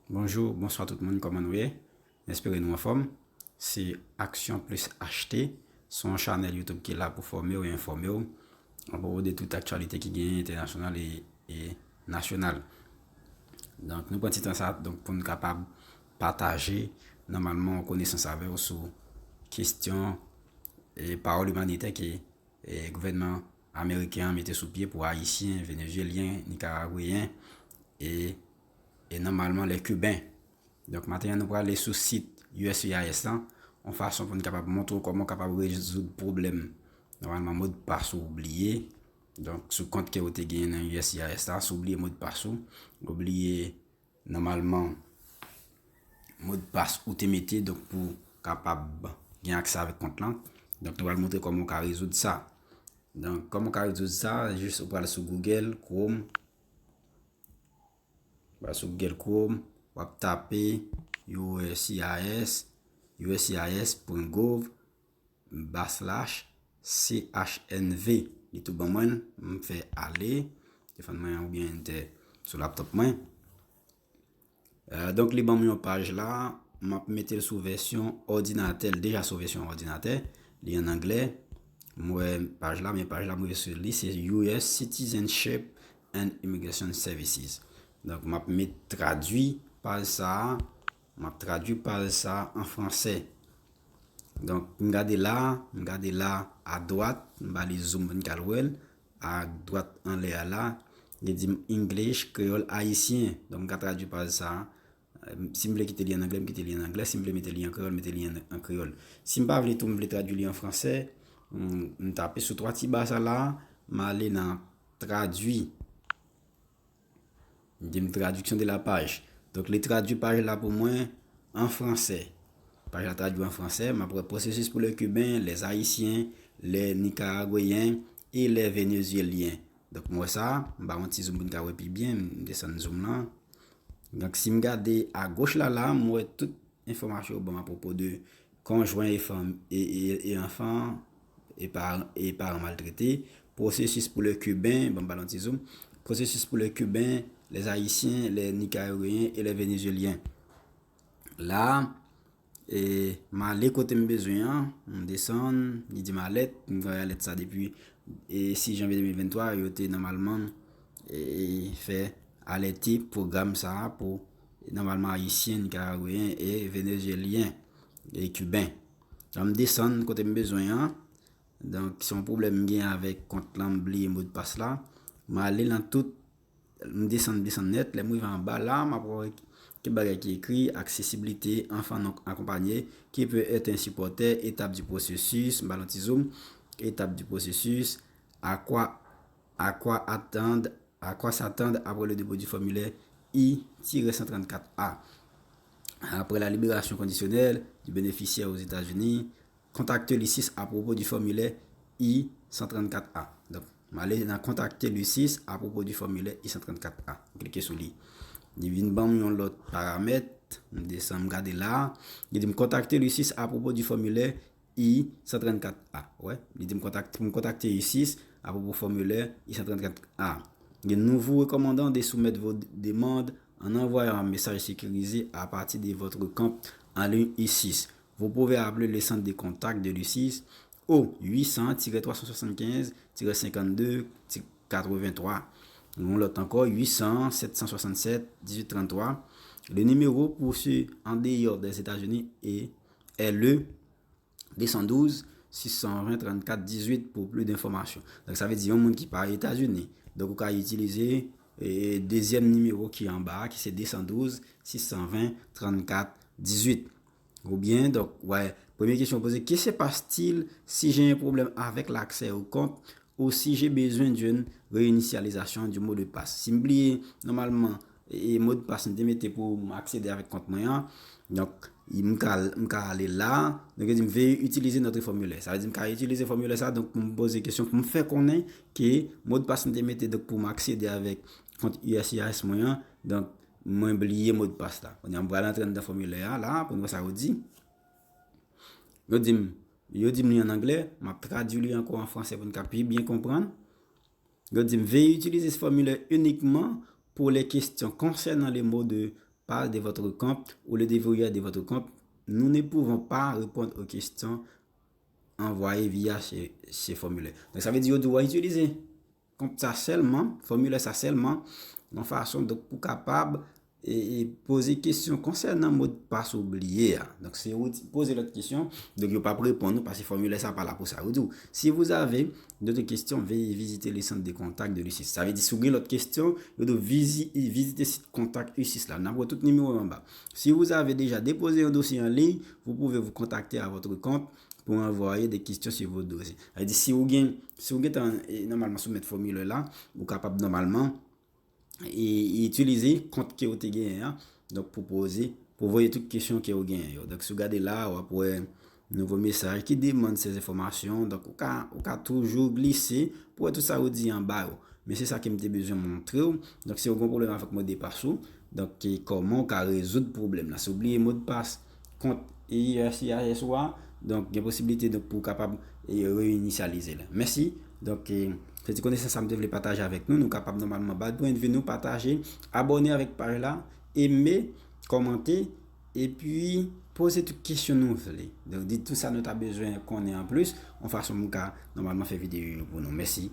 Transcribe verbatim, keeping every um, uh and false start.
Bonjou, bonswa tout moun, kòman nou ye? M espere nou anfòm. Se Aksyon Plis H T, se yon chanèl YouTube ki la pou fòme w e enfòme w apwopo de tout aktyalite ki genyen entènasyonal e, e nasyonal. Donk, nou pran ti tan sa donk, pou n kapab pataje nòmalman yon konesans avè w sou kesyon e pawòl imanitè ke e, gouvènman ameriken an mete sou pye pou Ayisyen, Venezyelyen, Nikaragweyen e, e nòmalman lè Kiben. Donk, maten an, nou prale sou sit U S C I S lan, yon fason pou n kapab montre w kòman w kapab rezoud pwoblèm. Nòmalman, modpas ou bliye. Donk, sou kont ke w te genyen nan U S C I S la, si w bliye modpas ou, ou bliye nòmalman modpas ou te mete donk pou kapab gen aksè avèk kont lan. Donk, nou pral montre kòman w ka rezoud sa. Donk, kòman w ka rezoud sa? Jis ou pral sou Google Chrome. Ou pral sou Google Chrome, w ap tape U S C I S, U S C I S pwen gov baslash C H N V. Li tou ban mwen l, m fè ale. Telefòn mwen an oubyen entè sou laptop mwen. Euh, donk, li ban m yon paj la, m ap mete l sou vèsyon òdinatè, l deja sou vèsyon òdinatè, li an anglè. M wè paj la, men paj la m rive sou li, se U S Citizenship and Immigration Services. Donk, m ap met tradui paj sa a, m ap tradui paj sa a an fransè. Donk, m gade la, m gade la adwat, m ba li zoom pou n ka wè l. Adwat anlè a la, li di m English, kreyòl ayisyen. Donk, m ka tradui paj sa a. Si m vle kite li an anglè, m kite li an anglè. Si m vle mete li an kreyòl, mete li an, an kreyòl. Si m pa vle tou, m vle tradui li an fransè, m, m tape sou twa ti ba sa la, m ale nan tradui. Li di m traduction de la page. Donk, li tradui paj la pou mwen an fransè. Paj la tradui an fransè, m ap wè processus pour les Cubains, les Haïtiens, les Nicaraguayens et les Vénézuéliens. Donk, m wè sa, m ba yon ti zoom pou n ka wè pi byen, m desann zoom lan. Donk, si m gade agoch la, la, m wè tout enfòmasyon yo ban m apwopo de konjwen e, fanm, e, e, e anfan e, par, e paran maltrete. Processus pour les Cubains, bon, m ba l yon ti zoom. Processus pour les Cubains, les Haïtiens, les Nicaraguayens et les Vénézuéliens. La, e, m ale kote m bezwen an, m desann, li di m alèt, m voye alèt sa depi e, sis janvye de mil venntwa, yo te nòmalman e, fè alète pwogram sa a pou nòmalman Ayisyen, Nikaragweyen e Venezyelyen e Kiben. Donk, m desann kote m bezwen an. Donk, se yon pwoblèm m gen avèk kont lan, m bliye modpas la. M ale nan tout, m desann, desann nèt. Lè m rive anba la, m ap wè ki bagay ki ekri, accessibilité, enfant non accompagné, qui peut être un supporteur, étape du processus, m ba l yon ti zoom, étape du processus, à quoi, à quoi attendre, à quoi s'attendre après le dépôt du formulaire I cent trente-quatre A. Après la libération conditionnelle du bénéficiaire aux États-Unis, contactez l'U S C I S à propos du formulaire I cent trente-quatre A. Donk, m ale nan contactez l'U S C I S à propos du formulaire I cent trente-quatre A. M klike sou li. Li vin ban m yon lòt paramèt. M desann, m gade la. Li di m contactez l'U S C I S à propos du formulaire I cent trente-quatre A. Wè, li di m kontak, pou m kontakte U S C I S à propos formulaire I cent trente-quatre A. Nous vous recommandons de soumettre vos demandes en envoyant un message sécurisé à partir de votre compte en ligne U S C I S. Vous pouvez appeler le centre de contact de l'U S C I S au huit cent tiret trois cent soixante-quinze tiret cinquante-deux quatre-vingt-trois. Yon lòt ankò, huit cent sept cent soixante-sept dix-huit trente-trois. Le numéro pour ceux en dehors des États-Unis est, est le deux cent douze six cent vingt trente-quatre dix-huit pour plus d'informations. Donk, sa vle di yon moun ki pa Etazini. Donk, ou ka itilize e, dezyèm nimewo ki anba a, ki se deux cent douze six cent vingt trente-quatre dix-huit. Oubyen, donk, wè, premye kesyon poze, que se passe-t-il si j'ai un problème avec l'accès au compte ou si j'ai besoin d'une réinitialisation du mot de passe? Si m bliye, nòmalman, e, e modpas m te mete pou m aksede avèk kont mwen an, donk, m ka, m ka ale la, donk, yo di m veuillez utiliser notre formulaire. Sa vle di m ka itilize fòmilè sa, donk, pou m poze kesyon, pou m fè konnen ke modpas m te mete, donk, pou m aksede avèk kont U S C I S mwen an, donk, mwen bliye modpas la. Kounye a, m pral antre anndan fòmilè a la, pou n wè sa yo di. Yo di m, yo di m li an anglè, m ap tradui li ankò an fransè pou n ka pi byen konprann. Yo di m, veuillez utiliser ce formulaire uniquement pour les questions concernant les mots de pas de votre compte ou le déverrouillage de votre compte, nous ne pouvons pas répondre aux questions envoyées via ce, ce formulaire. Donk, sa vle di yo di w itilize kont sa sèlman, fòmilè sa sèlman, yon fason, donk, pou kapab e, e poze kesyon konsènan modpas ou bliye a. Donk, si ou poze lòt kesyon, donk, yo p ap reponn ou, paske fòmilè sa pa la pou sa. Yo di w, si vous avez d'autres questions, veuillez visiter le centre de contact de l'U C I S. Sa vle di, si w gen lòt kesyon, yo di w vizi, vizite sit kontak U C I S la. N ap wè tout nimewo yo anba. Si vous avez déjà déposé un dossier en ligne, vous pouvez vous contacter à votre compte pour envoyer des questions sur votre dossier. Sa vle di, si ou gen, si ou gentan, e, nòmalman soumèt fòmilè la, ou kapab nòmalman e, itilize kont ke ou te genyen an, donk, pou poze, pou voye tout kesyon ke ou genyen yo. Donk, si w gade la, w ap wè nouvo mesaj ki demann sèz enfòmasyon. Donk, ou ka, ou ka toujou glise pou wè tout sa yo di anba yo. Men se sa ke m te bezwen montre w. Donk, si w gen pwoblèm avèk modpas ou, donk, e, kòman w ka rezoud pwoblèm nan? Si w bliye modpas kont U S C I S ou a, donk, gen posiblite, donk, pou w kapab, e, reyinisyalize l. Mèsi. Donk, e, se ti konesans sa m te vle pataje avèk nou. Nou kapab nòmalman ba l pwennvi nou, pataje, abòne avèk paj la, eme, kòmante, epi poze tout kesyon nou vle. Donk, di tout sa nou ta bezwen konnen anplis, yon fason m ka nòmalman fè videyo yo pou nou. Mèsi.